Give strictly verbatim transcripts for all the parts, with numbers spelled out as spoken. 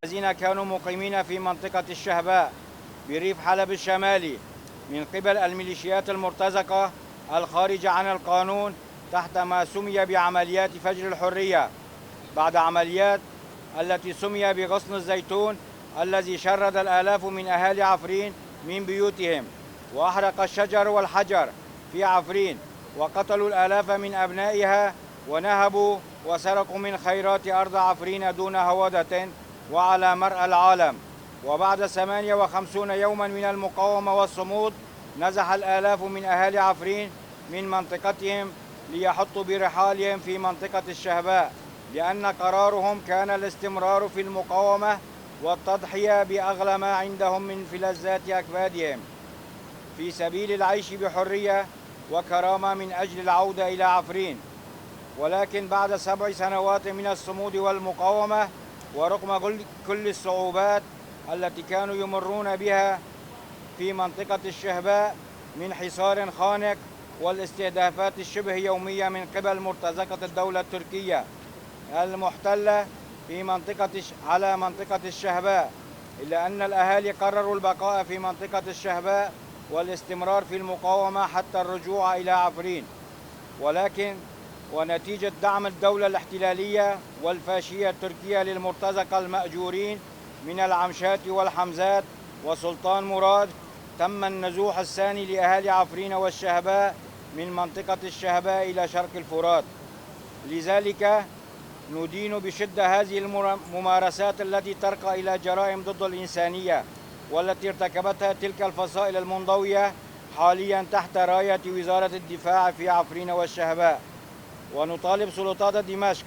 الذين كانوا مقيمين في منطقة الشهباء بريف حلب الشمالي من قبل الميليشيات المرتزقة الخارجة عن القانون تحت ما سمي بعمليات فجر الحرية، بعد عمليات التي سمي بغصن الزيتون الذي شرد الآلاف من أهالي عفرين من بيوتهم، وأحرق الشجر والحجر في عفرين، وقتلوا الآلاف من أبنائها، ونهبوا وسرقوا من خيرات أرض عفرين دون هوادة وعلى مرأى العالم. وبعد ثمانية وخمسين يوما من المقاومة والصمود، نزح الآلاف من أهالي عفرين من منطقتهم ليحطوا برحالهم في منطقة الشهباء، لأن قرارهم كان الاستمرار في المقاومة والتضحية بأغلى ما عندهم من فلذات أكبادهم في سبيل العيش بحرية وكرامة من أجل العودة إلى عفرين. ولكن بعد سبع سنوات من الصمود والمقاومة، ورغم كل، كل الصعوبات التي كانوا يمرون بها في منطقة الشهباء من حصار خانق والاستهدافات الشبه يومية من قبل مرتزقة الدولة التركية المحتلة في منطقة الش-، على منطقة الشهباء، إلا أن الأهالي قرروا البقاء في منطقة الشهباء والاستمرار في المقاومة حتى الرجوع إلى عفرين. ولكن ونتيجة دعم الدولة الاحتلالية والفاشية التركية للمرتزقة المأجورين من العمشات والحمزات وسلطان مراد، تم النزوح الثاني لأهالي عفرين والشهباء من منطقة الشهباء إلى شرق الفرات. لذلك ندين بشدة هذه المر-، الممارسات التي ترقى إلى جرائم ضد الإنسانية، والتي ارتكبتها تلك الفصائل المنضوية حاليا تحت راية وزارة الدفاع في عفرين والشهباء. ونطالب سلطات دمشق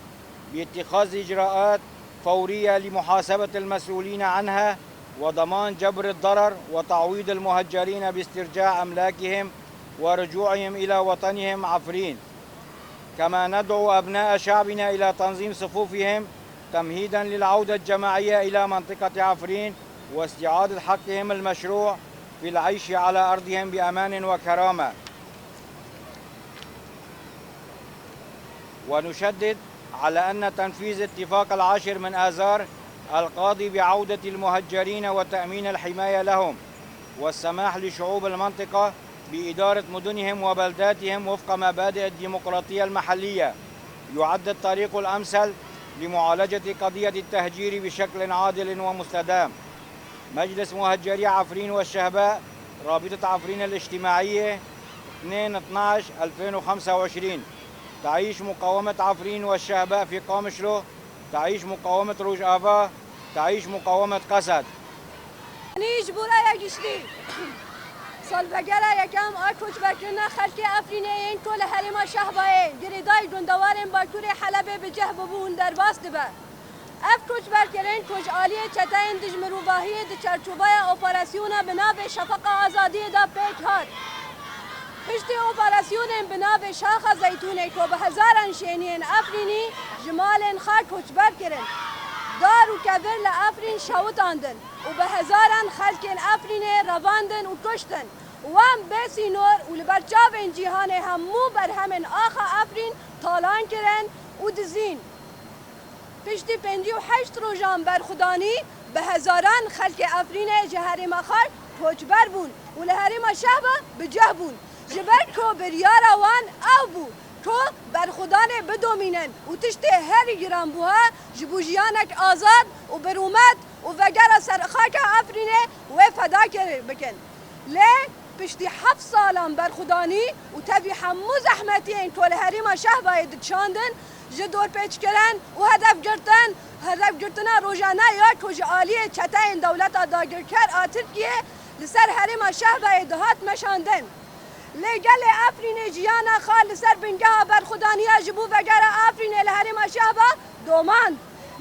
باتخاذ إجراءات فورية لمحاسبة المسؤولين عنها، وضمان جبر الضرر، وتعويض المهجرين باسترجاع أملاكهم ورجوعهم إلى وطنهم عفرين. كما ندعو أبناء شعبنا إلى تنظيم صفوفهم تمهيدا للعودة الجماعية إلى منطقة عفرين واستعادة حقهم المشروع في العيش على أرضهم بأمان وكرامة. ونشدد على أن تنفيذ اتفاق العاشر من آذار القاضي بعودة المهجرين وتأمين الحماية لهم، والسماح لشعوب المنطقة بإدارة مدنهم وبلداتهم وفق مبادئ الديمقراطية المحلية، يعد الطريق الأمثل لمعالجة قضية التهجير بشكل عادل ومستدام. مجلس مهجري عفرين والشهباء، رابطة عفرين الاجتماعية، اثنين اثناش ألفين وخمسة وعشرين. تعيش مقاومة عفرين والشهباء في قامشلو، تعيش مقاومة روجافا، تعيش مقاومة قسد. Nî ji bo raya giştî. Salvegera yekem a koçberkirina xelkê Efrînê yên ku li herêma Şehbayê girêdayî gundewarên Bakurê Helebê bi cih bûbûn derbas dibe. Ev koçberkirin ku ji aliyê çeteyên dijmirovahiyê di çarçoveya operasyona bi navê Şefeqa Azadiyê de pêk hat. Piştî operasyonên bi navê Şaxa Zeytûnê ku bi hezaran şêniyên Efrînî ji malên xwe koçber kirin, dar û kevir li Efrîn şewitandin û bi hezaran xelkên Efrînê revandin û kuştin û wan bê sînor û li ber çavên cîhanê hemû berhemên axa Efrîn talan kirin û dizîn. Piştî pêncî û heşt rojan berxwedanî, bi hezaran xelkê Efrînê ji herêma xwe koçber bûn û li herêma Şehba bi cih bûn. Ji ber ku biryara wan ew bû ku berxwedanê bidomînin û tiştê herî giranbûha ji bo jiyanek azad û bi rûmet û vegera ser xaka Efrînê wê feda kir bikin. Lê piştî heft salan berxwedanî û tevî hemû zehmetiyên ku li herêma Şehbayê dikişandin, ji dorpêçkirin û hedefgirtin, hedefgirtina rojane ya ku ji aliyê çeteyên dewleta dagirker a Tirkiyê li ser herêma Şehbayê dihat meşandin. Lê gelê Efrînê jiyana xwe li ser bingeha berxwedaniya ji bo vegera Efrînê li herêma Şehba domand.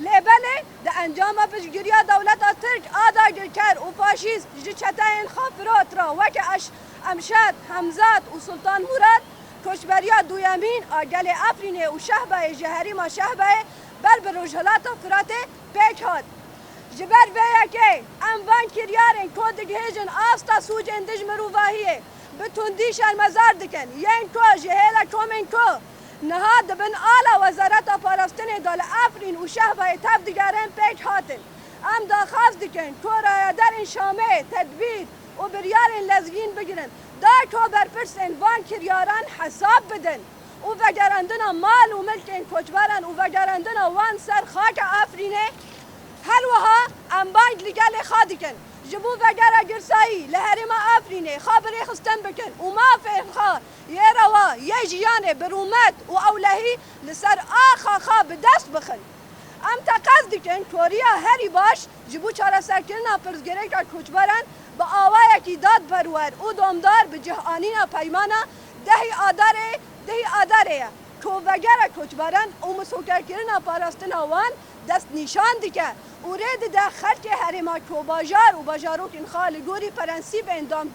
Lê belê di encama piştgiriya dewleta Tirk a dagirker û faşîst ji çeteyên xwe firot re weke Eş-, Emşad, Hemzat û Sultan Murad Koçberiya duyemîn a gelê Efrînê û Şehbayê ji herêma Şehbayê ber bi Rojhilata Firatê pêk hat. Ji ber vê yekê em van kiryarên ku digihêjin asta sûcên dij mirovahiyê bi tundî şermezar dikin yên ku ji hêla komên ku niha di bin ala Wezareta Parastinê de li Efrîn û Şehbayê tev digerin pêk hatin. Em daxwaz dikin ku rayedarên Şamê tedbîr û biryarên lezgîn bigirin, da ku berpirsên van kiryaran hesab bidin û vegerandina mal û milkên koçberan û vegerandina wan ser xaka Efrînê. Her wiha em bang li gelê xwe dikin, ji bo vegera girsayî li herêma Efrînê xwe bi rêxistin bikin û mafên xwe yê rewa yê jiyanê bi rûmet û ewlehî li ser axa xwe bi dest bixin. Em teqez dikin ku riya herî baş ji bo çareserkirina pirsgirêka koçberan bi awayekî dadperwer û domdar bi cih anîna peymana dehî Adarê, dehî Adarê ye ku vegera koçberan û misogerkirina parastina wan destnîşan dike û rê dide xelkê herêma ku bajar û bajarokên xwe li gorî prensîbên dam-,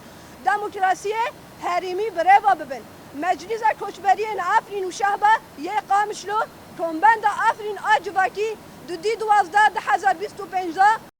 demokrasiyê herêmî bi rê ve bibin. Meclîsa Koçberiyên Efrîn û Şehba yê Qamişlo, Kombenda Efrîn a Civakî, dudî duwazdeh du hezar bîst û pênc de,